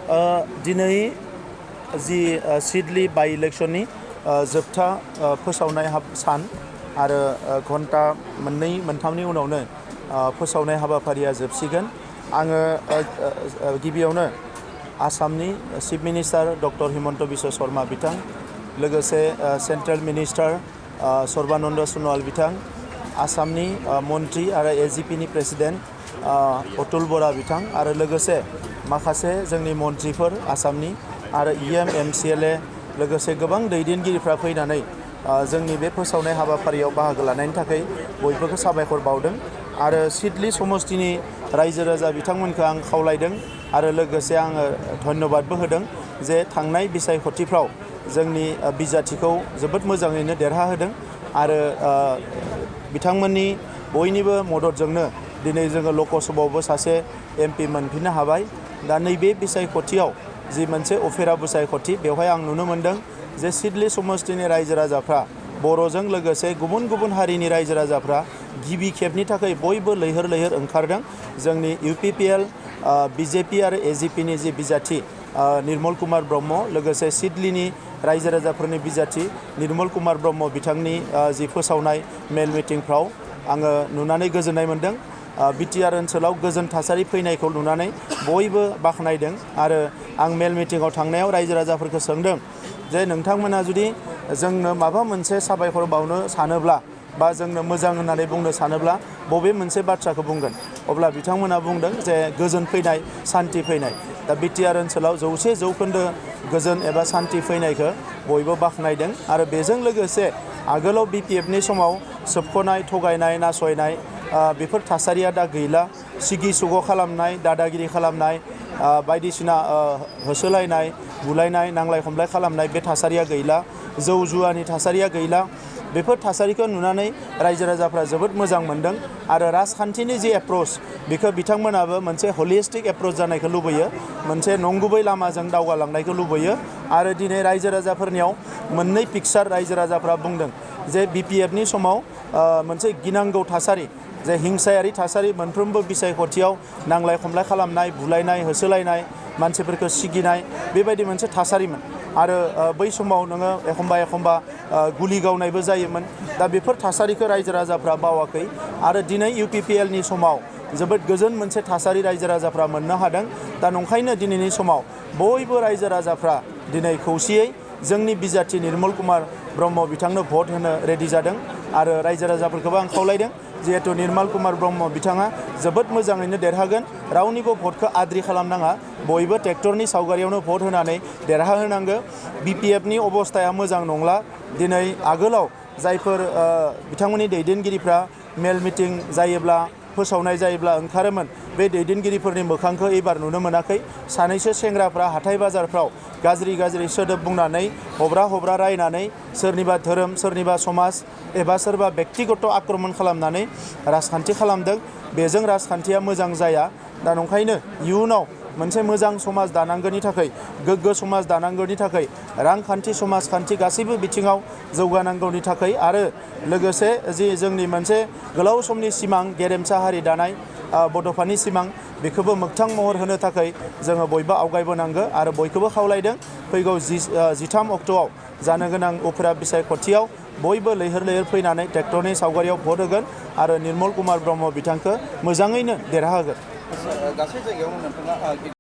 दिनै जि सिडली बाई इलेक्शननि जोबथा फोसावनाय सान आरो घन्टा मोननै मोनथामनि उनावनो फोसावनाय हाबाफारिया जोबसिगोन। आङो गिबियावनो आसामनि chief minister doctor Himanta Biswa Sharma बिथां, लोगोसे सेन्ट्रेल मिनिस्टार सर्बानन्द सन'वाल बिथां, आसामनि मन्त्रि आरो एजिपिनि प्रेसिडेन्ट अतुल बरा बिथां आरो लोगोसे माखासे जोंनि मन्त्रिफोर आसामनि आरो इएम एमसिएलए लोगोसे गोबां दैदेनगिरिफ्रा फैनानै जोंनि बे फोसावनाय हाबाफारियाव बाहागो लानायनि थाखाय बयबोखौ साबायखर बावदों आरो सिडली समस्तिनि रायजो राजा बिथांमोनखौ आं खावलायदों आरो लोगोसे आङो धन्यबादबो होदों जे थांनाय बिसायख'थिफ्राव जोंनि बिजाथिखौ जोबोद मोजाङैनो देरहाहोदों आरो बिथांमोननि बयनिबो मददजोंनो दिनै जोङो लकसभायावबो सासे एमपि मोनफिननो हाबाय। दा नैबे बिसायख'थियाव जि मोनसे उफेरा बिसायख'थि बेवहाय आं नुनो मोन्दों जे सिडली समस्तिनि रायजो राजाफ्रा बर'जों लोगोसे गुबुन गुबुन हारिनि रायजो राजाफ्रा गिबि खेबनि थाखाय बयबो लैहोर लैहोर ओंखारदों। जोंनि इउपिपिएल बिजेपि आरो एजिपिनि जि बिजाथि निर्मल कुमार ब्रह्म, लोगोसे सिडलीनि रायजो राजाफोरनि बिजाथि निर्मल कुमार ब्रह्म बिथांनि जि फोसावनाय मेल मिटिंफ्राव आङो नुनानै गोजोननाय मोन्दों। बिटिआर ओनसोलाव गोजोन थासारि फैनायखौ नुनानै बयबो बाख्नायदों आरो आं मेल मिटिंआव थांनायाव रायजो राजाफोरखौ सोंदों जे नोंथांमोना जुदि जोंनो माबा मोनसे साबायखर बावनो सानोब्ला बा जोंनो मोजां होननानै बुंनो सानोब्ला बबे मोनसे बाथ्राखौ बुंगोन? अब्ला बिथांमोना बुंदों जे गोजोन फैनाय, सान्थि फैनाय। दा बिटिआर ओनसोलाव 100% गोजोन एबा सान्थि फैनायखौ बयबो बाख्नायदों आरो बेजों लोगोसे आगोलाव बिपिएफनि समाव सोबख'नाय, थगायनाय, नासयनाय बेफोर थासारिया दा गैला। सिगि सुग' खालामनाय, दादागिरि खालामनाय, बायदिसिना होसोलायनाय, बुलायनाय, नांलाय खमलाय खालामनाय बे थासारिया गैला। जौ जुवानि थासारिया गैला। बेफोर थासारिखौ नुनानै रायजो राजाफ्रा जोबोद मोजां मोनदों आरो राजखान्थिनि जि एप्रोच बेखौ बिथांमोनाबो मोनसे हलिस्टिक एप्रोच जानायखौ लुबैयो, मोनसे नंगुबै लामाजों दावगालांनायखौ लुबैयो आरो दिनै रायजो राजाफोरनियाव मोननै पिकचार रायजो राजाफ्रा बुंदों जे बिपिएफनि समाव मोनसे गिनांगौ थासारि, जे हिंसायारि थासारि, मोनफ्रोमबो बिसायख'थियाव नांलाय खमलाय खालामनाय, बुलायनाय, होसोलायनाय, मानसिफोरखौ सिगिनाय बेबायदि मोनसे थासारिमोन आरो बै समाव नोङो एखमबा गुलि गावनायबो जायोमोन। दा बेफोर थासारिखौ रायजो राजाफ्रा बावाखै आरो दिनै इउपिपिएलनि समाव जोबोद गोजोन मोनसे थासारि रायजो राजाफ्रा मोननो हादों। दा नंखायनो दिनैनि समाव बयबो रायजो राजाफ्रा दिनै खौसेयै जोंनि बिजाथि निर्मल कुमार ब्रह्म बिथांनो भट होनो रेडि जादों आरो रायजो राजाफोरखौबो आं खावलायदों जिहेतु निर्मल कुमार ब्रह्म बिथाङा जोबोद मोजाङैनो देरहागोन, रावनिबो भटखौ आद्रि खालामनाङा, बयबो ट्रेक्टरनि सावगारियावनो भट होनानै देरहाहोनांगौ। बिपिएफनि अबस्थाया मोजां नंला। दिनै आगोलाव जायफोर बिथांमोननि दैदेनगिरिफ्रा मेल मिटिं जायोब्ला, फोसावनाय जायोब्ला ओंखारोमोन, बे दैदेनगिरिफोरनि मोखांखौ एबार नुनो मोनाखै। सानैसो सेंग्राफ्रा हाथाय बाजारफ्राव गाज्रि सोदोब बुंनानै हब्रा रायनानै सोरनिबा धोरोम, सोरनिबा समाज एबा सोरबा बेक्तिगत आक्रमण खालामनानै राजखान्थि खालामदों। बेजों राजखान्थिया मोजां जाया। दा नंखायनो इयुनाव मोनसे मोजां समाज दानांगौनि थाखाय, गोग्गो समाज दानांगौनि थाखाय, रांखान्थि समाजखान्थि गासैबो बिथिङाव जौगानांगौनि थाखाय आरो लोगोसे जि जोंनि मोनसे गोलाव समनि सिमां गेरेमसा हारि दानाय बड'फानि सिमां बेखौबो मोगथां महर होनो थाखाय जोङो बयबो आवगायबोनांगौ आरो बयखौबो खावलायदों फैगौ 13 अक्ट'आव जानो गोनां उफ्रा बिसायख'थियाव बयबो लैहोर लैहोर फैनानै ट्रेक्टरनि सावगारियाव भट होगोन आरो निर्मल कुमार ब्रह्म बिथांखौ मोजाङैनो देरहाहोगोन। गासै जायगायावनो नोंथाङा